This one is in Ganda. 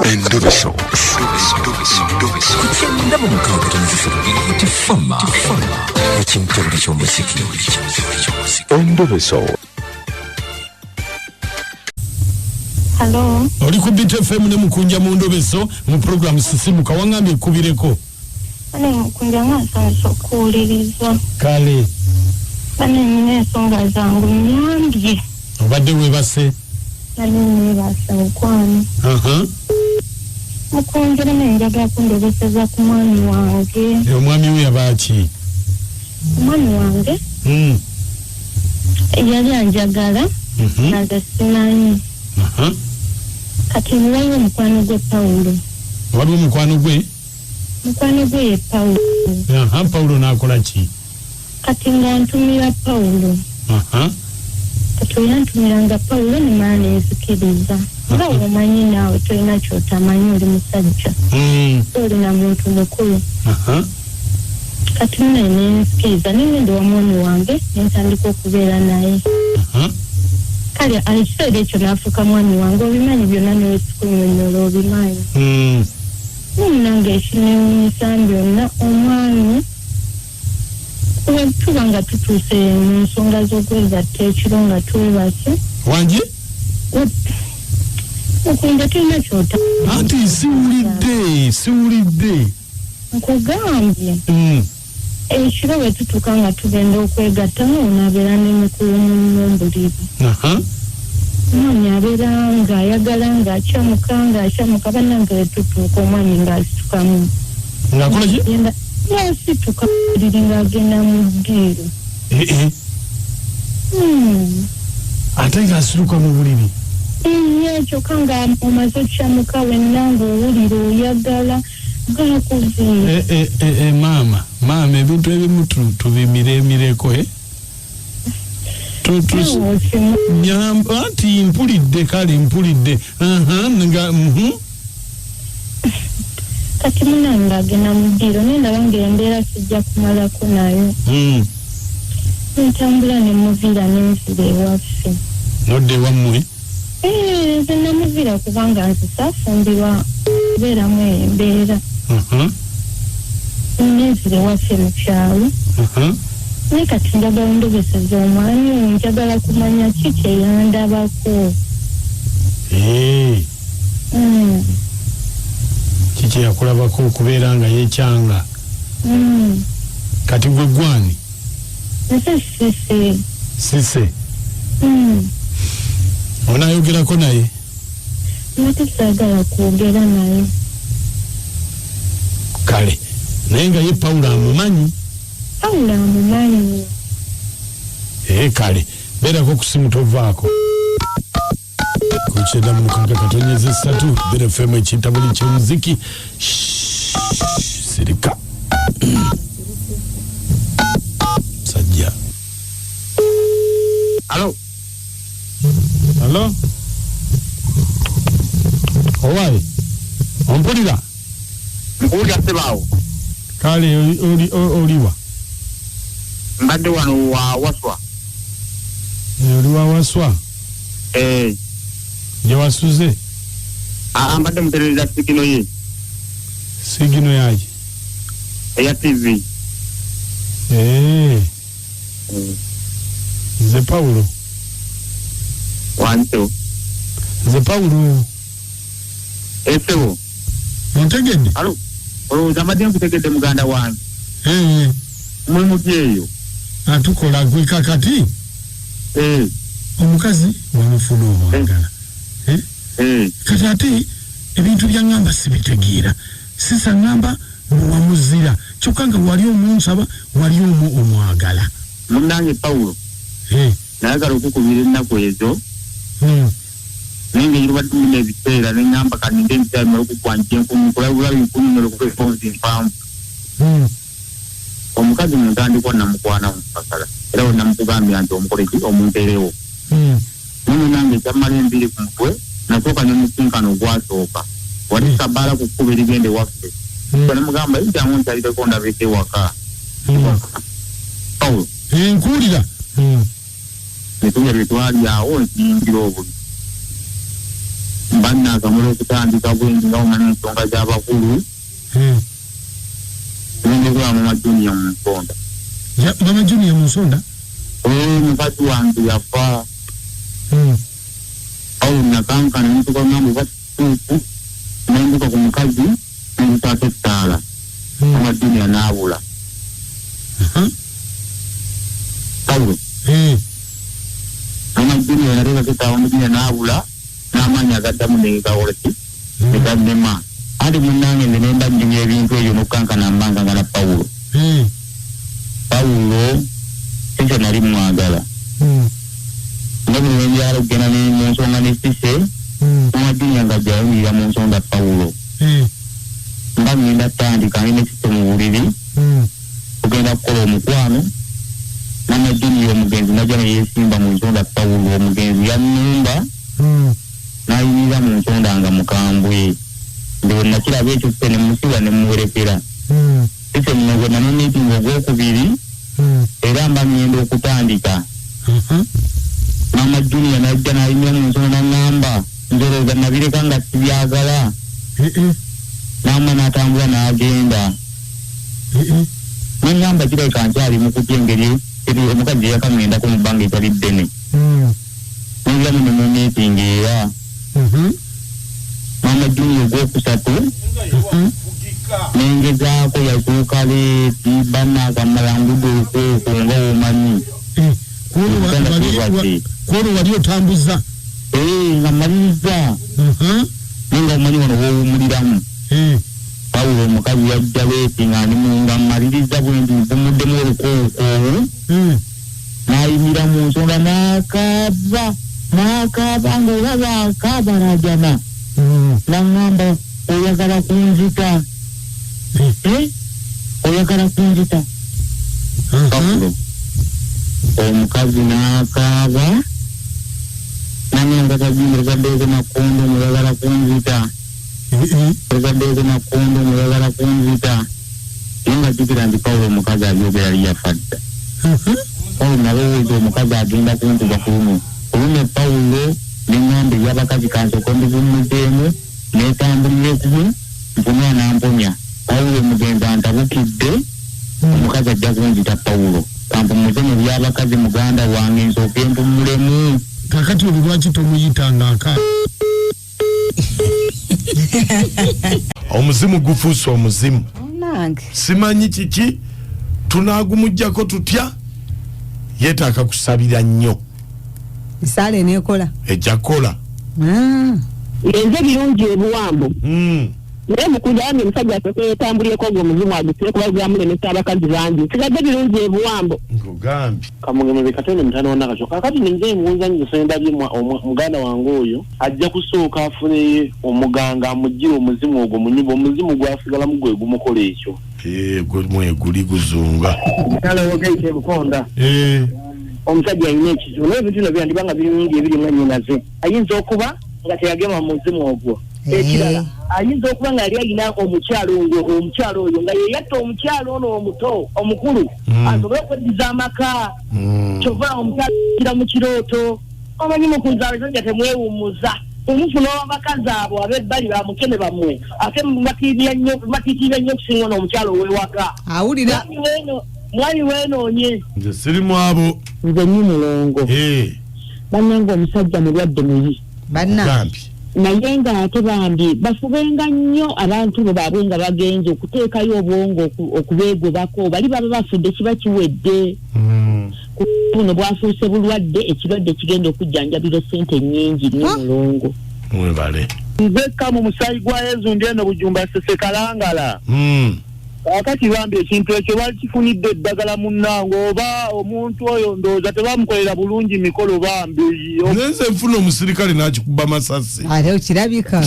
Endobeso. Ku 96.3 Tifama ekimtebuli ky'omuziki. Endobeso. Halo, Oli ku Beat FM ne Mukunja mu Ndobeso mu programu Sisimuka. Waŋŋambye ekkubireko. Bane Mukunja, nga nsanyusa okuwuliriza. Kale. Bane, nina ensonga zange, nyambye. Obadde weebase? Bane, neebase, mukwano. Mukunja, bane, njagala kundobeseza ku mwami wange. Omwami we yabaaki? Omwami wange yali anjagala, naze simanyi. Kati waliwo mukwano gwe Pawulo. Waliwo mukwano gwe? Mukwano gwe ye Pawulo. Aha, Pawulo n'akola ki? Kati nga ntumira Pawulo. Kati oyantumiranga Pawulo, nemala nenzikiriza. Nga womanyi naawe, tolina kyotamanyi, oli musajja, olina muntu mukulu. Kati nnaye nenzikiriza, nengenda ewa mwami wange, nentandika okubeera naye. Kale ekiseera ekyo n'afuuka mwami wange, obimanyi byonna, newesikunyonyola obimanyi. Munange, ekinewunyisa byonna, omwami we tuba nga tutuuse mu nsonga z'okwegatta ekiro nga twebase. Wangi? Mukunja, tulina kyota. Anti siwulidde, siwulidde. Nkugambye, ekiro bwe tutuuka nga tugenda okwegatta, nga onaabeera ne mukulu munno mbuliri. Omwami abeera ng'ayagala, ng'akyamuka, ng'akyamuka. Bannange, bwe tutuuka, omwami ng'asitukamu. Ng'akola ki? Ng'asituka buliri ng'agenda mu ddiiro. Eh, eh. Ate ng'asituka mu buliri? Iye, kyokka nga omaze okyamuka wenna, ng'owulira oyagala gakuviira. Eh, eh, eh, eh, maama, maama, ebintu ebimu tubimiremireko, eh? Nyamba nti mpulidde, kale mpulidde. Aha, nga. Kati munange, agenda mu ddiiro, naye ndaba ng'embeera sijja kumalako nayo. Ntambula ne muviira, nenzira ewaffe. Nodda ewammwe? Eh, nze namuviira kubanga nze saafumbirwa kubeeramu eyo embeera. Nenzira ewaffe mu kyalo. Naye kati njagala ndobeseza omwami oyo, njagala kumanya ki kyeyandabako. Kiki yakulabako okubeera nga yekyanga? Kati gwe gwani? Nze Sise. Sise? Onaayogerako naye? Nate saagala kwogera naye. Kale, naye nga ye Pawulo amumanyi? Pawulo amumanyi. Ee, kale beerako ku simu, tovaako. Ku 96.3 Beat FM, ekintabuli ky'omuziki. Shhh, sirika sajja. Alo, Halo, owaye, ompulira? Nkuwulira, sebaawo. Kale, oliwa? Mbadde wano wa Waswa. Eh, oli wa Waswa? Eh, gye wasuze? Aa, mbadde muterereza signal ye. Signal yaki? Eya TV. Eh, nze Pawulo. Wansewo. Nze Pawulo. Esebo. Ontegedde? Alo, olowooza mbadde nkutegedde, muganda wange. Eh, Muli muti eyo? Atukola gwe kakati. Eh, omukazi wamufuna, omwagala. Eh? Eh, Kati ate ebintu byaŋŋamba sibitegeera. Sisa ŋŋamba mbu wamuzira, kyokka nga wali omunsaba, wali omu omwagala. Munnange Pawulo, Eh, nayagala okukubira ennaku ezo, naye nga erubadde mulina ebiseera, ne ŋŋamba kaninde ebiseera bimala okugwanja nkulabulabi nkunyonyola okuba emboozi mpanvu. Omukazi mu ntandikwa namukwana mupasala, era we namukugambira nti omukole ki, omunteerewo. Naye munange, ekyammala enviiri ku mutwe, nasooka ne musinkano ogwasooka wali sabaala ku kkubo erigenda ewaffe. Ne mugamba, "Jangu nkyalireko ndabeko ewaka." Pawulo, Eh, nkuwulira. Netulya bye twali awo, ntiyingira obuli. Mba naakamala okutandika bwendi nga omanyi ensonga z'abakulu. Ngenda okulaba Mama Junior mu nsonda. Mama Junior mu nsonda? Mukazi wange yafa. Awo nakankana nentuka ngambo oba kituufu, nenduka ku mukazi nenzitaako ettaala. Mama Junior n'abula. Pawulo. Mama Junior nateekako ettaala, Mama Junior n'abula, n'amaanyi agaddamu negakola ki? Negannema. Anti munnange nze nemba nnyumya ebintu ebyo n'okukankana mba nkankana Pawulo. Pawulo ekyo nali mwagala. Nga buli lwe njagala okugenda mu nsonga ne Sise, Mama Junior nga gy'ayimirira mu nsonda Pawulo. Mba ngenda ttandika ndi ne Sise mu buliri, tugenda kukola omukwano. Mama Junior omugenzi n'ajja ne yeesimba mu nsonda Pawulo. Omugenzi yannumba n'ayimirira mu nsonda nga mukambwe. Nze bwe nakiraba ekyo Sise ne musiba ne mmuwerekera. Sise nno bwe namumiitinga ogwokubiri, era mba ngenda okutandika. Mama Junior n'ajja n'ayimirira mu nsonda n'aŋŋamba, nze olowooza nabireka nga sibyagala. N'amma n'atambula n'agenda. Ne ŋŋamba kirabika nkyali mu kutya engeri omukazi gye yakaŋŋendako mu bbanga etali ddene. Nenziramu ne mu miitingi era. Mama Junior ogwokusatu nengezaako yatuuka leeti bannaakamala ngudde olukweko nga womanyi. Kwolwo wali otambuza? Nga mmaliriza. Naye nga omanyi wano woowummuliramu. Pawulo omukazi yajja leeti nga ndi mu nga mmaliriza bwe nti mpumuddemu olukookoowu. N'ayimira mu nsonda n'akaaba, n'akaaba ng'olaba akaaba n'ajana. N'aŋŋamba oyagala kunzita. Oyagala kunzita. Pawulo omukazi n'akaaba n'aŋŋamba kagimba ozaddeeko na kondomu oyagala kunzita. Ozaddeeko na kondomu oyagala kunzita. Naye nga jjukira nti Pawulo omukazi abyogera yali yafa dda. Pawulo nalowooza omukazi agenda kunkuba ku luno. Ku luno Pawulo ne ŋŋamba eby'abakazi kansooke mbivummuzeemu neetambulire kumu nfune anamponya. Pawulo omugenzi antabukidde, omukazi ajja kunzita Pawulo. Kampummuze mu by'abakazi muganda wange nsooke mpummulemu. Kaakati olwo lwaki tomuyitanga aka? Omuzimu gufuuse omuzimu. Nange. Simanyi kiki tunaagumuggyako tutya, yeetaaga kusabira nnyo. Esaala eneekola. Ejja kukola. Nze birungi ebuwambo. Naye mukugambye omusajja asooke yeetambulireko ogwo omuzimu agusibe kuba gwamulemesa abakazi bangi. Nsigadde birungi ebuwambo. Nkugambye. Kamugema be Katende mutano wa Nakasho. Kaakati nze mbuuza nze sendabye muganda wange oyo ajja kusooka afune omuganga amuggyire omuzimu ogwo mu nnyumba, omuzimu gwasigalamu gwe gumukola ekyo. Gwe mweguli guzunga. Mukyala w'Ogeita e Bukonda. Omusajja alina ekizibu naye ebintu bino byandiba nga birungi ebiri mwannyinaze. Ayinza okuba nga teyagema mu muzimu ogwo. Ekirala ayinza okuba nga yali alina omukyalo omukyalo oyo nga ye yatta omukyalo ono omuto omukulu asobole okweddiza amaka. Kyova omukyalo akira mu kirooto. Omanyi mukunzi abasajja temwewummuza. Omufuna w'abakazi abo ab'ebbali bamukene bammwe ate mubatiirira nnyo, mubatiitiirira nnyo okusinga ono omukyalo ow'ewaka. Awulira. Mwami weenoonye. Nze siri mu abo. Nze nni mulongo. Bannange omusajja mulwadde muyi. Banna. Bambi. Naye ng'ate bambi bafubenga nnyo abantu bo baabwe nga bagenze okuteekayo obwongo okubeegobako, bali baba bafudde kiba kiwedde. Buno bwafuuse bulwadde, ekirwadde kigenda okujjanjabirwa ssente nnyingi nnyo mulongo. Mwebale. Nze kka mu musaayi gwa Yezu ndi eno Bujumba Ssese Kalangala. Kaakati bambi ekintu ekyo bakifunidde eddagala munnange, oba omuntu oyo ndowooza tebamukolera bulungi mikolo bambi. Naye nze nfuna omusirikale n'akikuba masasi. Ate okirabika.